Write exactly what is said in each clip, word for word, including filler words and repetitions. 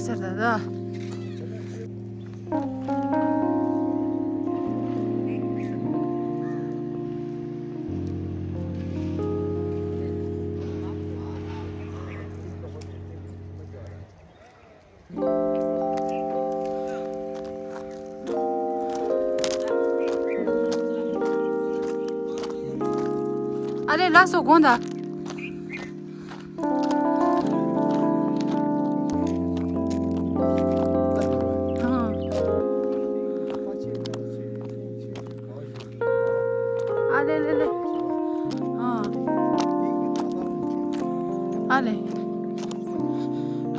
ཚར་ད་ད། ཨ་ལེ་ལགས་སོ་དགོངས་དག་ཨ་ལེ་ལེ་ལེ། ཨ། ཨ་ལེ།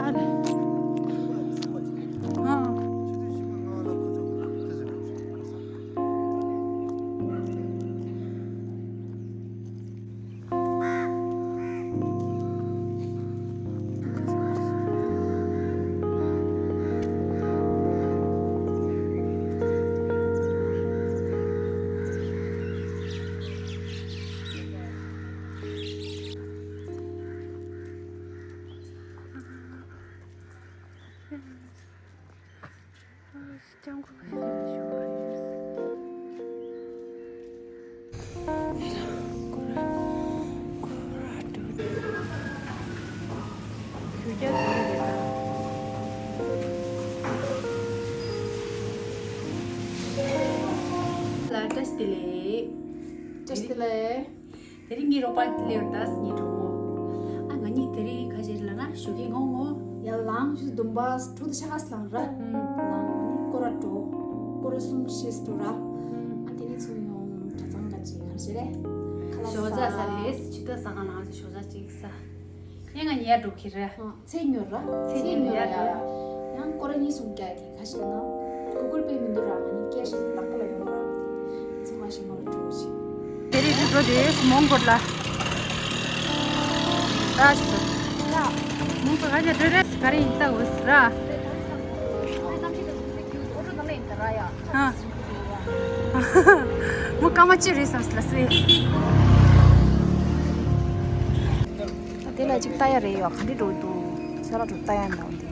ཨ་ལེ། ཨ། སྤྱང་ཀི་ཁ་ཤས་ལ་ཞུ་བ་རེད། ཁོ་ར་ཁོ་ར་འགྲོ་དུས་ཁྱོད་རྒྱ་གོ་རེད་ད། ལ་བཀྲ་ཤིས་བདེ་ལེགས། བཀྲ་ཤིས་བདེ་ལེགས། དེ་རིང་ངའི་རོགས་པ་སླེབས་ད་ངའི་གྲོགས་མོ། ཨ་ང་གཉིས་དེ་རིང་ག་ཞིག་ལ་ན་ཞོགས་ཀས་ངོ་ངོ་། ཡ་ལང་ཞུ་དུམ་པ་དྲུག་དང་ཕྱེད་ཀ་ལང་ར། ལང་ནི་སྐོར་ར་འགྲོ། སྐོར་ར་གསུམ་ཤེས་འགྲོ་ར། ཨ་དེ་ནི་ཚུར་ཡོང་གྲྭ་ཚང་ག་ཅིག་ག་ཞིག་རེད། ཁ་ལག་ཞོགས་ཇ་ཟ་ཟ་རེད། ཆུ་ཚོད་ས་ག་ནང་ཞོགས་ཇ་ཅིག་ཟ། ཡང་ང་ཉལ་འགྲོ་གི་རེད། ཚེ་ཉོར་ར། ཚེ་ཉོར་ཡ་ཡ། ཡང་སྐོར་ར་གཉིས་གསུམ་རྒྱག་གི། ག་ཞིག་ན། གུ་གུལ་པེ་མི་འདུག་ར། ང་ནི་སྐད་ཆ་ལག་པ་ལ་ཡོང་ར། ཚང་མ་ཞིག་མ་ལ་འགྲོ་ཞིག་དེ་རིང་རི་འགྲོ་དེ་མོང་གོ་ལ། ར་ཞིག་ཏུ། མོང་གོ་ག་ཞིག་འགྲོ་རེད། ག་རེ་ཡིན་ལྟ་འོས་ར། ཧ། མོ་སྐར་མ་གཅིག་རེད་བསམ་སི་ལ་སི། དེ་ལ་ཅིག་ལྟ་ཡ་རེད་ཡོད། ག་འདྲི་འགྲོ་འདུག་ས་ར་འགྲོ་ལྟ་ཡ་འདུག་འདི།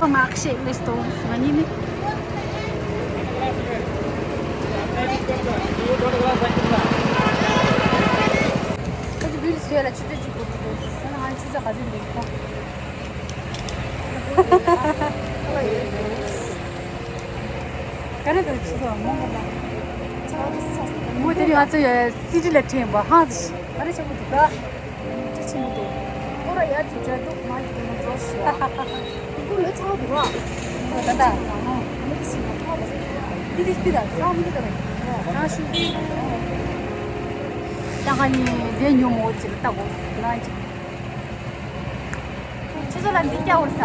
མ་ཁ་ཤས་ལས་སྟོང་ང་གཉིས་ནི། ཁ་ཅིག་བིལ་བཟོས་ལ་ཆུ་ཚོད་གཅིག་འགོར་གྱི་འདུག་ང་ཆུ་ཚོད་ག་ཚོད་འདུག་གོ། ག་རེ་འདུག་ཆུ་ཚོད་མོ་ག་ལ། མོ་དེ་ང་ཚོ་ཡ་སི་ཊི་ལ་འཁྲིད་པ་ཧང་སི་ཞིག་ག་རེ་བྱེད་དགོས་འདུག་ག་ཅི་ཆེན་པོ་འདུག་ཁོ་ར་ཡར་གྱི་འཇའ་དུག་མ་གི་དུ་མ་རྫོགས་ཤིག་ཡ། ཁོ་ལོས་ཚ་བ་འདུག་ག་ད་ད། མི་དེ་ཞིག་ལ་ཚ་བ་འདི་དེ་སྤི་ད་ཚ་མི་དེ་ད་རེད། ཚ་ཤུ། ད་ག་ནི་དེ་ཉོ་མོ་ཅི་ལ་ལྟ་གོ་ན་ཅི། ཆུ་ཚོད་ལ་འདི་སྐྱ་བོར་ས།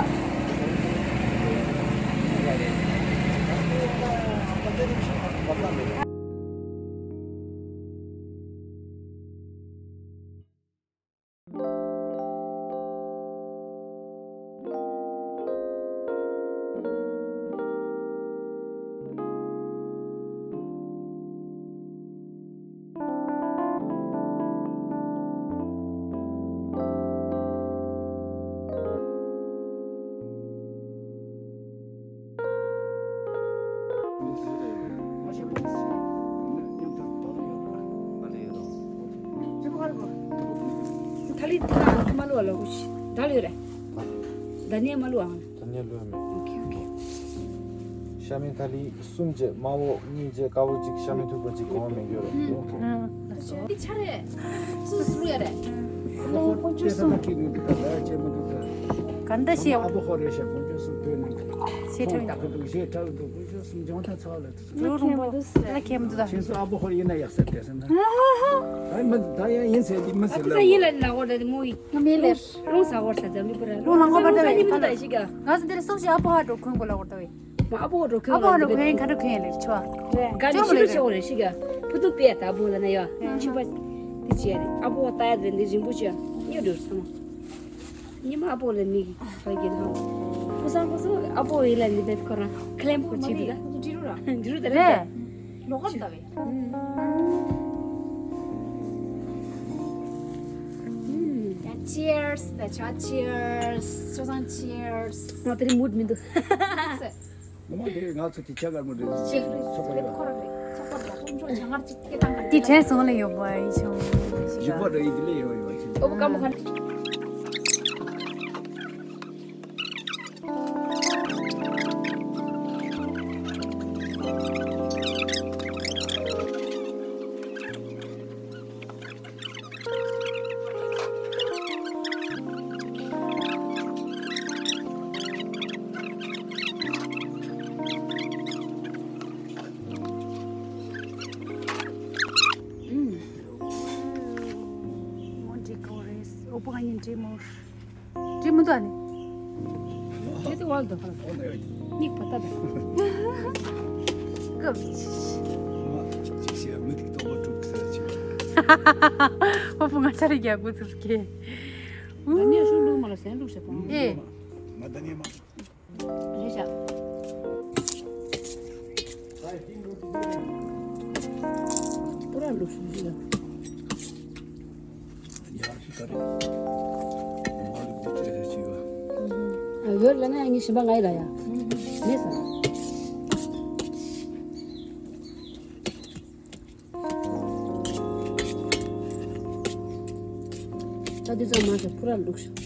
ཐ་ལི་ཐ་མ་ལུ་ཨ་ལ་གུ་ཤི་ད་ལུ་རེ། ད་ནི་མ་ལུ་ཨ། ད་ནི་ལུ་མེ། ཨོ་ཁེ་ཨོ་ཁེ། ཤ་མེ་ཐ་ལི་གསུམ་བཅས་དམར་པོ་གཉིས་བཅས་དཀར་པོ་གཅིག་ཤ་མེ་ཐུག་པ་གཅིག་གོང་མེ་གྱོ་རེ། ཨོ་ཁེ། འདི་ཆ་རེ། སུ་སུ་ལུ་ཡ་རེ། ཨ་ལོ་དཀོན་མཆོག་གསུམ། ག་འདྲ་ཤེས། ཨ་བོ་ཧོ་རེ་ཤ་དཀོན་མཆོག་གསུམ་བོད་ནང་། ཤེས་ཐུབ། ད་གི་འདུག་ཤེས་ཐུབ་འདུག་དཀོན་མཆོག་གསུམ་ལྗང་ཐག་ཚ་ལ། ལོ་རིང་པོ་ལ་ཁེམ་དུ་ད། ཁྱེད་ཚོ་ཨ་བོ་ཧོར་ཡིན་ན་ཡག་ཟེར་ཏེ་ཟེར་ན། ད་མི་ད་ཡང་ཡིན་ཟེར་དེ་མི་ཟེར་ལ། ཡིན་ལ་ལ་ཧོར་ད་དེ་མོ་ཡི། ང་མེད་ལེ། རླུང་ས་ཧོར་ས་ཙམ་མི་པུ་ར། རླུང་ལ་ངོ་པ་ད་ད་ཡིན་ད་ཤི་ག་ང་ཚོ་དེར་སོག་ཞིག་ཨ་བོ་ཧ་འགྲོ་ཁོན་གོ་ལ་ཧོར་ད་བས། ཨ་བོ་ཧ་འགྲོ་ཁོན་ཨ་བོ་ཧ་འགྲོ་ཁོན་ག་འགྲོ་ཁོན་ལེ་ཆོ། ག་ནི་ཤི་རུ་ཤི་ཧོར་ཤི་ག་ཕུ་ཏུ་པེ་ད་བོ་ལ་ན་ཡ། ཆུ་པ་དེ་བྱས་ཨ་བོ་ད་ཡ་དེ་འདི་རིང་པོ་ཆོ་ཉོ་འགྲོ་ས་མ། ཉི་མ་ཨ་ཕོ་ལ་མིག་ཚོད་ཀྱི་ལྷང་། ཕུ་སང་ཕུ་སང་ཨ་ཕོ་ཡིན་ལ་ནི་བེད་ཁོ་རང་ཁ་ལེམ་པོ་བྱེད་དུ་ད། འབྲི་རུ་ར། འབྲི་རུ་ད་རེད། རེད། ལོག་གར་ལྟ་བས། ཡ་ཅི་ཡར་སི་ད་ཆ་ཅི་ཡར་སི། ཆོ་ཚང་ཅི་ཡར་སི། ང་དེ་རིང་མུ་ཌི་མི་འདུག་ངོ་མ་དེ་ང་ཚོ་དེ་ཆ་གར་མོ་འདྲ་ཅིག་ཅིག་རེད་ཁོ་ར་རེད། ཚོགས་པ་འདྲ་ཁོང་ཚོ་ཇ་ངར་ཅིག་སྐད་བཏང་ག་དེ་དྲན་སོང་ལ་ཡོད་པ་ཡིན་ཆོག་ཞིག་ཞིག་པ་རེད། དེ་ལས་ཡོད་ཡོད་ཅིག་ཨོ་བུ་ཀ་མོ་ཁ། འོ་འདི་གོ་རེད། ཨོ་པོ་ང་གཉིས་འདྲེས་མོ། འདྲེས་མོ་ད་ནི། འདྲེས་དེ་བལ་དུ་ཧ་ལ། སྙིགས་པ་ལྟ་ད། སྐབས་ཅི། ཅིག་ཤེས་མི་ཐིག་ཏོག་པ་དྲུག་ཟེར་ཅིག་ཨོ་པོ་ང་ཆ་རེ་རྒྱག་དགོས་ཚུལ་སྐྱེ། ད་ནི་ཤུགས་ལུགས་མ་ལ་སེན་ལུགས་བྱེད་པོ། ཨེ། ང་ད་ནི་མ། རེད་ཤག་པུ་ར་ལུག་ཤུ་ཤི་ལ། ཡར་ཤི་ཀ་རེ། མ་ལུག་དེ་ཅི་རེད་ཤི་བ། ཡོད་ལ་ན་ཡང་ངས་ཞིམ་པ་ང་ཡི་ལ་ཡ། མེད་ས། ད་འདི་ཚོ་མ་ཟད་ཕུ་ར་བླུགས་ཤོག་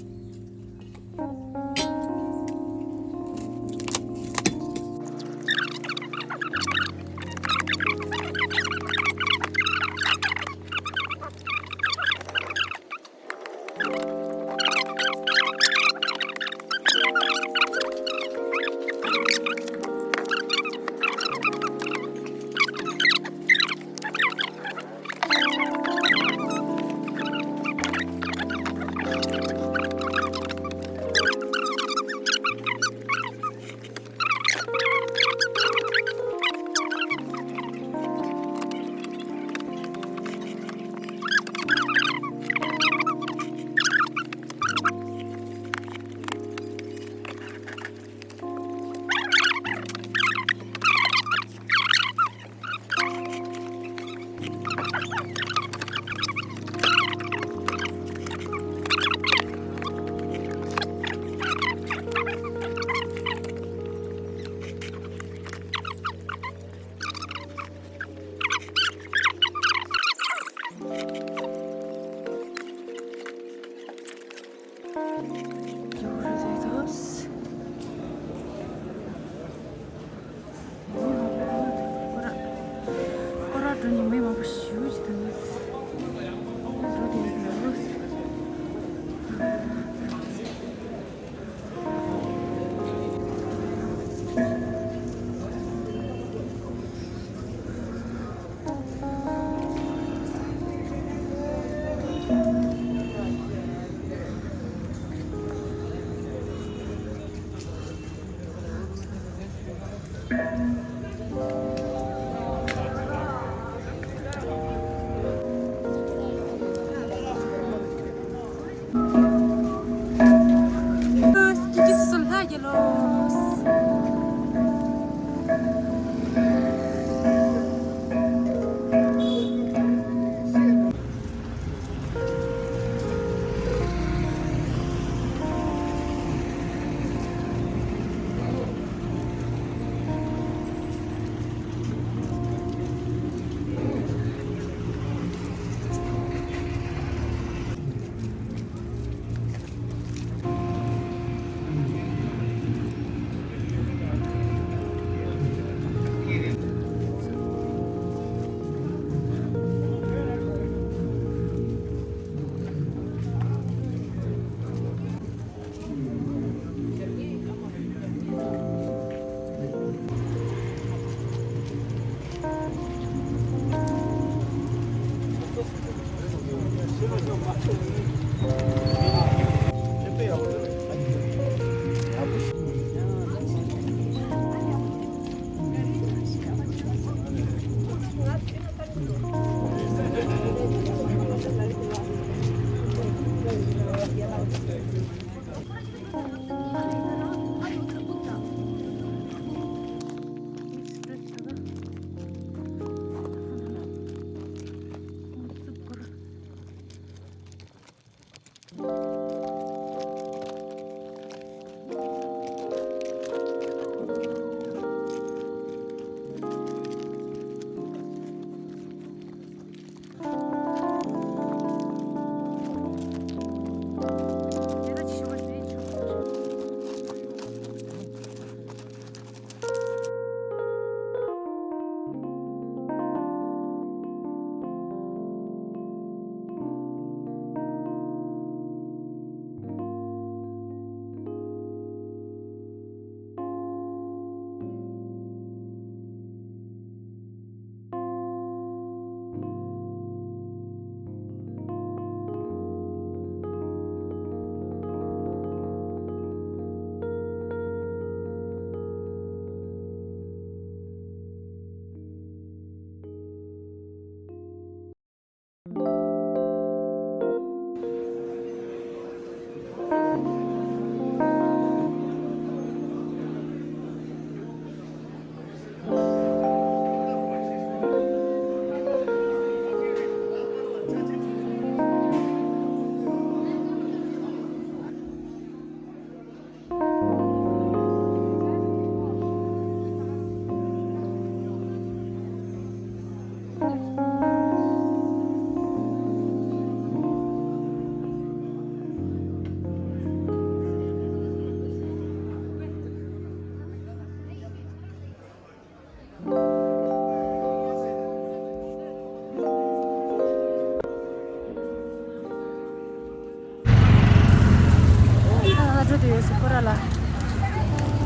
ཡོད་སུ་ཁོ་ར་ལ།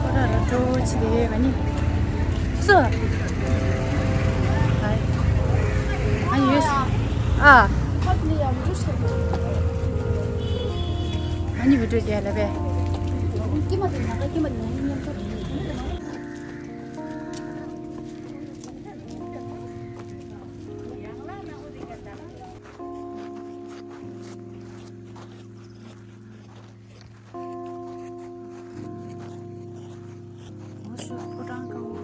ཁོ་ར་ལ་འགྲོ་ཆི་དེ་ང་ནི། སུ། ཨ་ཡོད་སུ། ཨ། ང་ནི་བི་ཌིའོ་རྒྱག་ལ་བས། ཕོ་བྲང་དཀར་པོ།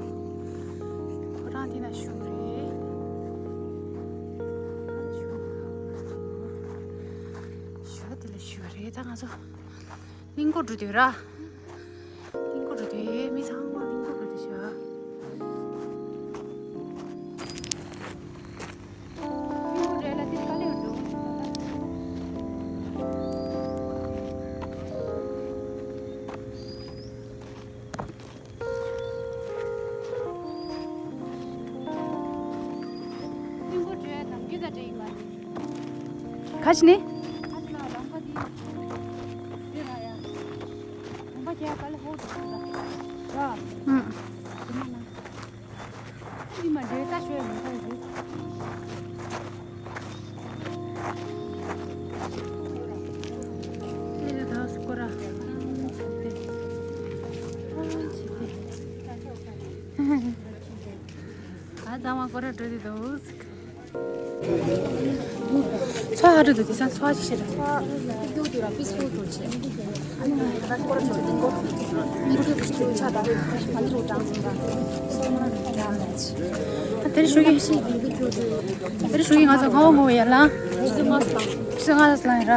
ཕོ་བྲང་དེ་ན་བཞུགས་རེད། བཞུགས་དེ་ལ་བཞུགས་རེད། ད་ང་ཚོ་གླིང་སྐོར་འགྲོ་དུས་ར། གླིང་སྐོར་འགྲོ་དུས་མི་ཚང་མ་གླིང་སྐོར་འགྲོ་དུས་བྱ། ཁ་ཅིག་ནི། ཨུམ། ཨི་མ་འདྲེ་ལྟ་ཤོད་མི་ཁ་རེད། ཨེ་རེད་ད་སྐོར་ར། ཨ་ཚང་མ་སྐོར་ར་འགྲོ་དེ་འདུག་ཚོ་ཧ་རུ་དུ་དེ་སང་ཚོ་ཅི་ཤེས་ར། ཚོ་རུ་ལ་ཏིག་ཏུ་ར་པིས་ཕུལ་དུ་ཆེ། ཨ་ནི་ང་ད་སྐོར་ཆོ་ཏིག་གོ་ནི་ཏུ་ཆ་ད་ཨ་ནི་རུ་ཀྲང་ཟིན་ར། སོ་མ་རུ་ཀྲང་ལ་ཆེ། ཨ་དེར་ཞུ་གི་ཤི་གི་ཏིག་ཏུ་དེར་ཞུ་གི་ང་ཚོ་ཁ་བ་ངོ་ཡ་ལ། ཆི་ང་ལ་ལ་ཡ་ར།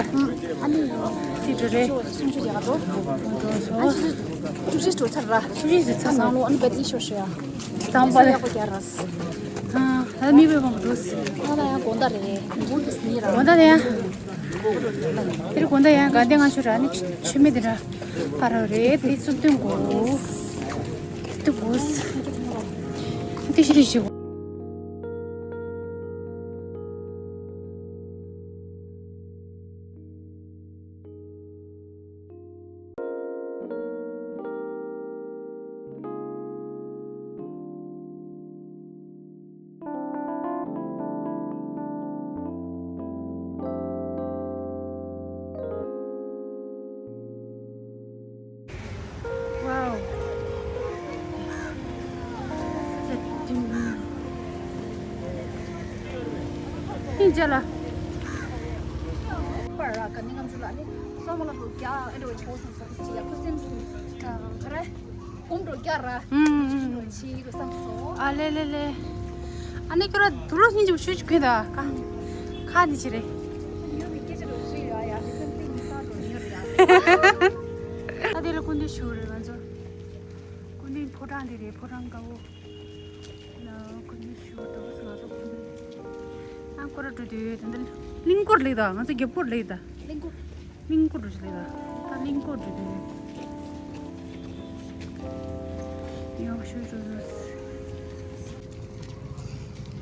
ཨ་ནི་ཏི་ཏུ་རེ། སུམ་ཅུ་ཡ་ག་དོ། དོ་སོ། ཨ་ཆི་ཆུ་ཤི་ཆོ་ཚར་ར། ཆུ་ཤི་ཆོ་ཚར་ནང་ལོ་ཨ་ནི་བེ་ཏི་ཤོ་ཤོ་ཡ། དང་པ་ལ། ཨ་ད་མི་བས་མང་པོ་འགྲོ་སྲིད། ང་ལ་ཡང་དགོང་དག་རེད། མི་འགྲོ་གི་སྙིང་ར། དགོང་དག་རེད་ཡ། དེ་རིང་དགོང་དག་ཡང་དགའ་ལྡན་ལྔ་མཆོད་ར་ནི་ཆུ་མེད་དེ་འདྲ་ཕ་རོ་རེད། དེ་ཚུར་སྟོན་དགོས། སྟོན་དགོས། དེ་ཤི་དེ་ཤི། Wow. ཨིན་ཇ་ལ། པར་ར་ག་ནི་ང་ཚོ་ལ་ནི་སོ་མ་ལ་ལོ་རྒྱ་ཨེ་འདྲ་བའི་ཆོག་སོང་ས་ཁུ་སི་ཡ་ཁུ་སིམ་སུ་ག་ར་གོམ་འགྲོ་རྒྱ་ར་ཨུམ་ཨུམ་ཆི་རུ་བསམ་སོང་། ཨ་ལེ་ལེ་ལེ། ཨ་ནི་ཁྱོད་ར་དུ་ལོ་སྙིང་རྗེ་ཞུ་ཅིག་གོས་ད་ཀ་ཁ་ནི་ཅི་རེད། ཉོ་བའི་སྐད་ཆ་རུ་ཞུ་ཡ་ཡ་མི་སེམས་གཏིང་མི་ས་རུ་ཉོ་རེད་ཡ། ཨ་དེ་ལ་སྐུ་མདུན་ཞུ་རེད་ང་ཚོ། སྐུ་མདུན་ཕོ་བྲང་དེ་རེད། ཕོ་བྲང་དཀར་པོ། ལ་སྐུ་མདུན་ཞུ་འདུག་ང་ཚོ་སྐུ་མདུན། ཨ་སྐོར་ར་འགྲོ་དུས་ད་འདི་གླིང་སྐོར་ལེགས་ད། ང་ཚོ་རྒྱབ་སྐོར་ལེགས་ད། གླིང་སྐོར། གླིང་སྐོར་འགྲོ་ཞིག་ལེགས་ད། ད་གླིང་སྐོར་འགྲོ་དུས་ཡག་ཤོས་འགྲོ་དུས།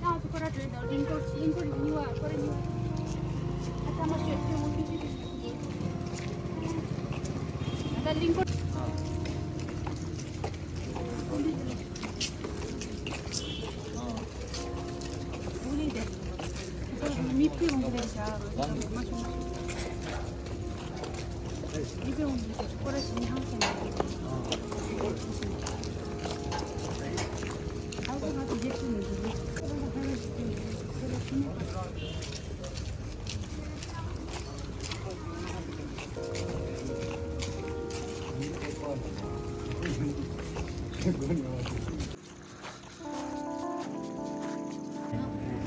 ང་ཚོ་སྐོར་ར་འགྲོ་ཡི་ད། གླིང་སྐོར་གླིང་སྐོར་གཉིས་པ་སྐོར་ར་གཉིས་པ། ཨ་ཚང་མ་ཤོད་ཐོན་འོང་ཐོན་ཤོད་ཐོན་ཤོད། ད་གླིང་སྐོར།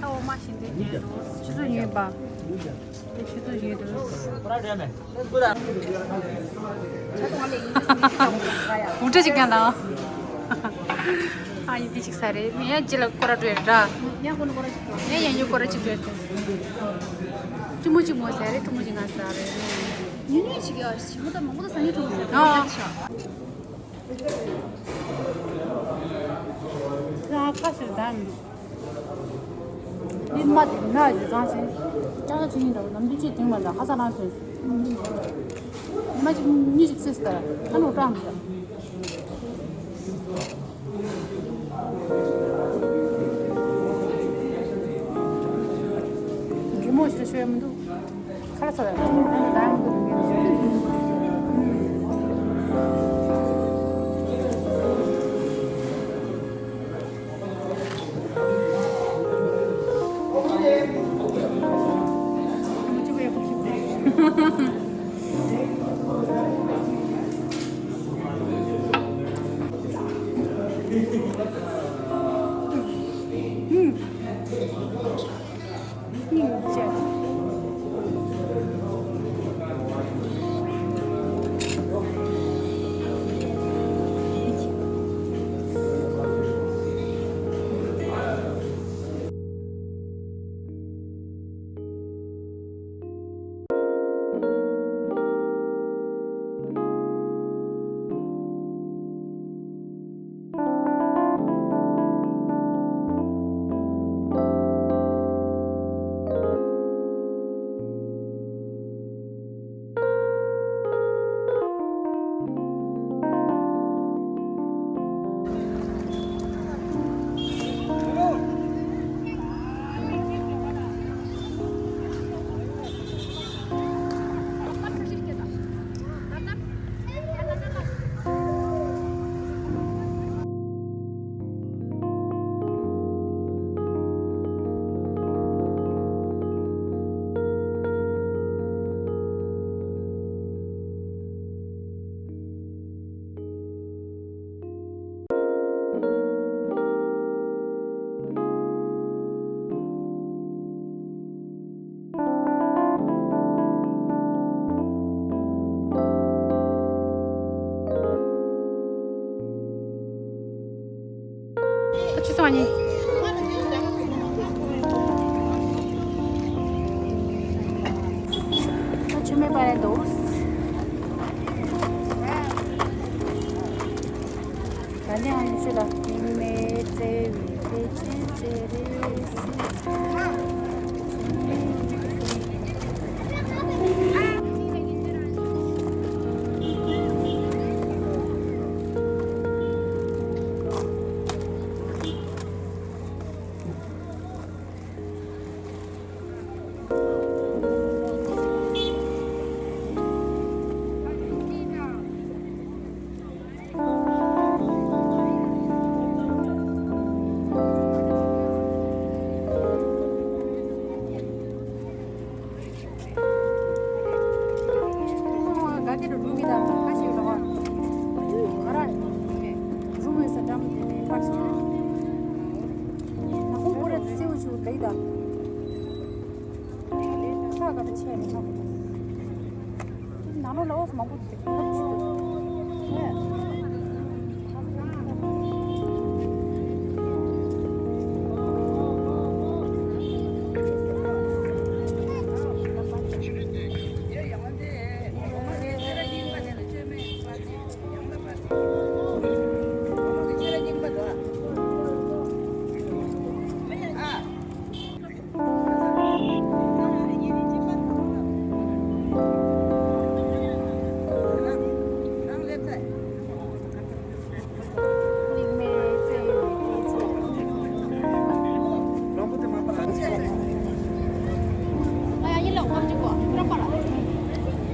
ཨ་འོ་མ་ཞིག་འདི་ཉོས་འདུག་ཆུ་ཚོད་ཉོས་པ། འདི་ཆུ་ཚོད་ཉོས་འདུག་འུ་ཏྲ་ཅིག་ཀྱང་དང་། ཨ་ཡིན་འདི་ཅིག་ས་རེད། ངས་ཡང་ཅི་ལ་སྐོར་ར་འགྲོ་ཡ་ར། ཡང་ཀོ་ནི་སྐོར་ར་ཅིག་འགྲོ། ངས་ཡང་ཡུལ་སྐོར་ར་ཅིག་འགྲོ་ཡ། ཀྲུ་མོ་ཅིག་མོ་ས་རེད། ཀྲུ་མོ་ཅིག་ང་ས་རེད། ཉུང་ཉུང་ཞིག་ཡ་ཞིག་མོ་ད་མང་པོ་ད་ས་ཉུང་ཀྲུ་མོ་ས་རེད། ཨ། ཆ། ལ་ཁ་ཟེར་དམ། འདི་མ་དེ་ན་ཡོད་ཙང་ཞིང་། ཅག་ཅག་ཅིག་ཡིན་འདྲ་བོ་ནམ་རྒྱུན་ཅིག་དེང་མ་འདྲ་ཧ་ས་རང་ཐོན། མ་ཅིག་གཉིས་ཅིག་སེ་སྟར་ཨ་ནུ་ཀྲང་འདྲ། གི་མོ་ཞིག་ཤོད་མི་འདུག་ཁ་ཚ་བའི་ཁྲིམས་དང་ལྡན་དུ་ཡོད། ཁྱི་སོང་ནི། ཁྱི་མེད་པ་རེད་འདུག་ད་ནི་ཨ་ནི་ཆུ་ལ་ཀིང་མེ་ཙེ་བི་ཏེ་ཅེ་ཙེ་རེ་སི། ནང་ལོགས་ལ་འོ་ཙམ་མང་པོ་འདུག་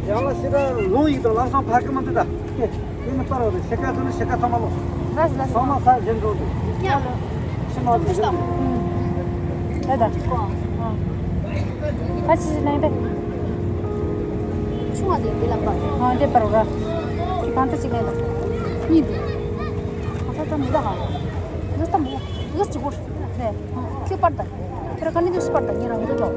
ཡང་ལ་ཤི་ར་ལུང་ཡིག་དང་ལམ་སང་ཕར་གི་མི་འདུག་ད། དེ་ནི་པར་བ་དང་ཤི་ཀ་དུ་ནི་ཤི་ཀ་ཚང་མ་ལོ། ལ་ལ་ཚང་མ་ས་གཞན་འགྲོ་འདུག་ཡ། ཤི་མ་འདུག་ད་ད། ཁ་ཅི་ཞིག་ལེན་པས། ཆུང་བ་དེ་འདི་ལ་པར། ཨ་འདི་པར་བ། ཁྱི་གང་ཚ་ཅིག་ལེན་ད། གཉིས་འདུག་ཨ་ཚ་ཚ་མི་ད་ཧ། ངས་ད་མོ། ངས་ཅི་གོ། རེད། ཁྱོད་པར་ད། ཁྱོད་ར་ག་ནས་དུས་སུ་པར་ད་ངས་རང་གི་འགྲོ།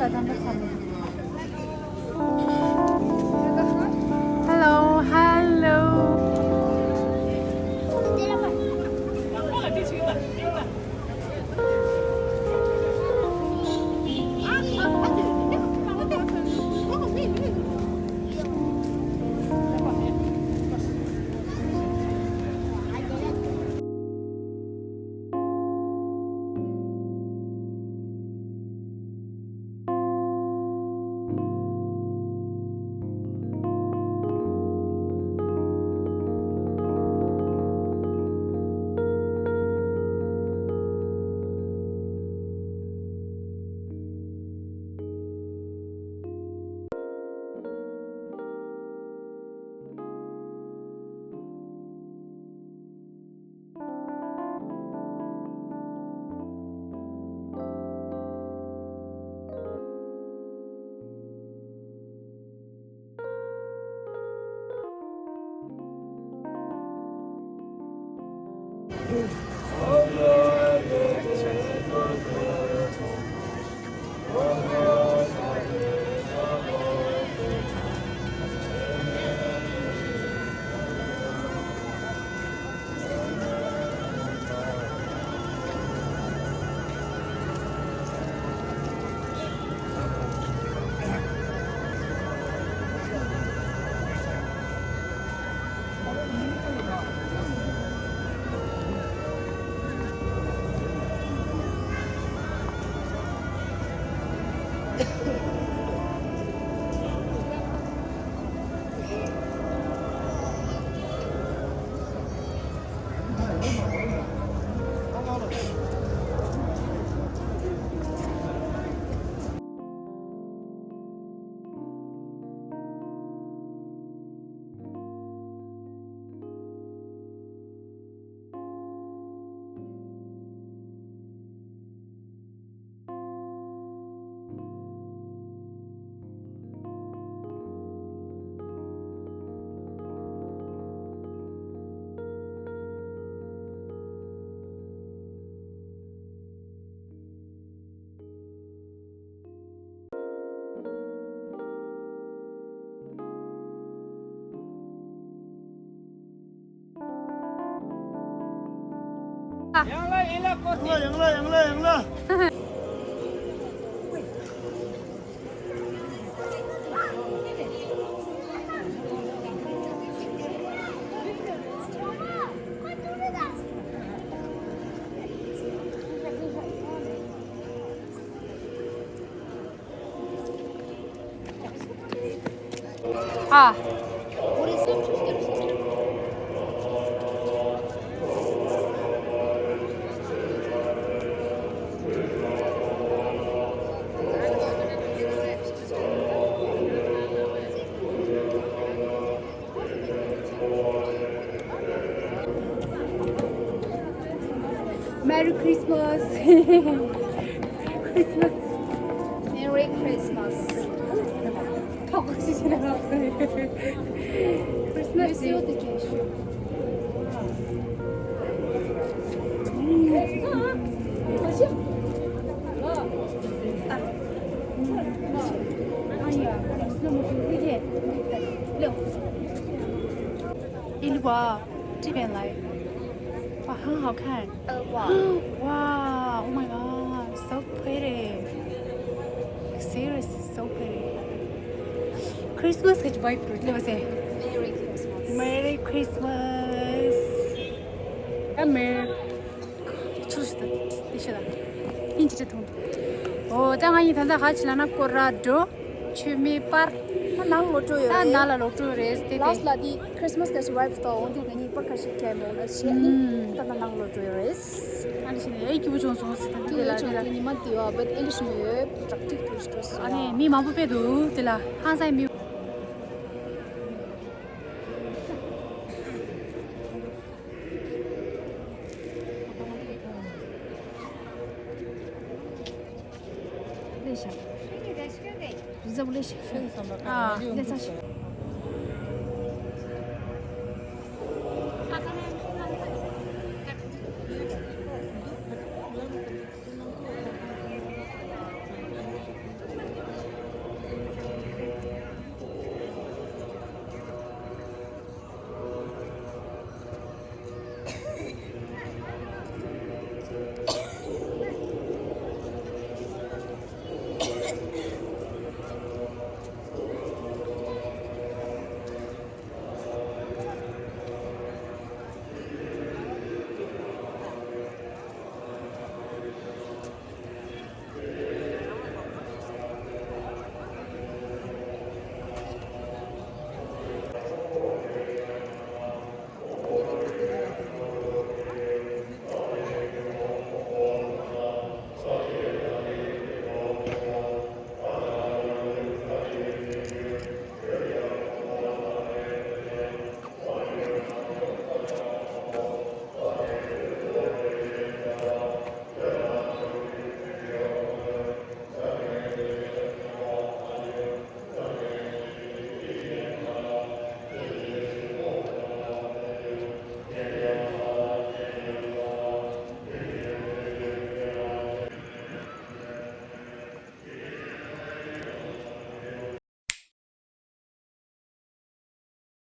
Hello, hello. ཡང་ལ་ཡང་ལ་ཡང་ལ་ཡང་ལ། ཨ། Merry Christmas. Christmas. Merry Christmas. ཐོག་ཞིག་ན་Christmas. It was driven like, wow, how can? Uh, wow. Wow, oh my God, so pretty. Seriously, so pretty. Christmas གི་vibe རེད་ལབ་ཟེར། Merry Christmas. Merry Christmas. ཨ་མེ། ཆུ་ཞིག་དང་དེ་ཞིག་དང་ཡིན་ཅི་ཅི་འཐུང་། ཨོ་ད་ང་ཡིན་ད་ལྟ་ག་ཅི་ལ་ན་སྐོར་ར་འགྲོ། ཆུ་མེ་པར། ད་ནང་ལོག་འགྲོ་ཡོད་རེད། ད་ནང་ལ་ལོག་འགྲོ་རེད་དེ་དེ། Last ལ་དེ་Christmas ག་ཞིག་vibes དང་འོང་དེ་ག་ཉིད་པར་ཁ་ཞིག་ཁྱེར་མོ་ལ་ཞེས་ནི་ད་ལྟ་ནང་ལོག་འགྲོ་ཡོད་རེད། ཨ་ནི་ཞིག་ནས་ཨེ་སྐྱིད་པོ་བྱུང་སོང་ཟེར་ད་དེ་ལ་དེ་ལ་ཉི་མ་དེ་བ་བད་ཨེ་ལི་ཞིག་ནས་ཡོད་practice དུ་འགྲོ་སོང་། ཨ་ནི་མི་མང་པོ་དཔེ་འདུག་དེ་ལ་ཧང་སང་མི། ལས་ཤག་རི་ཛབ་ལས་ཤག་ཨ་ལས་ས་ཤག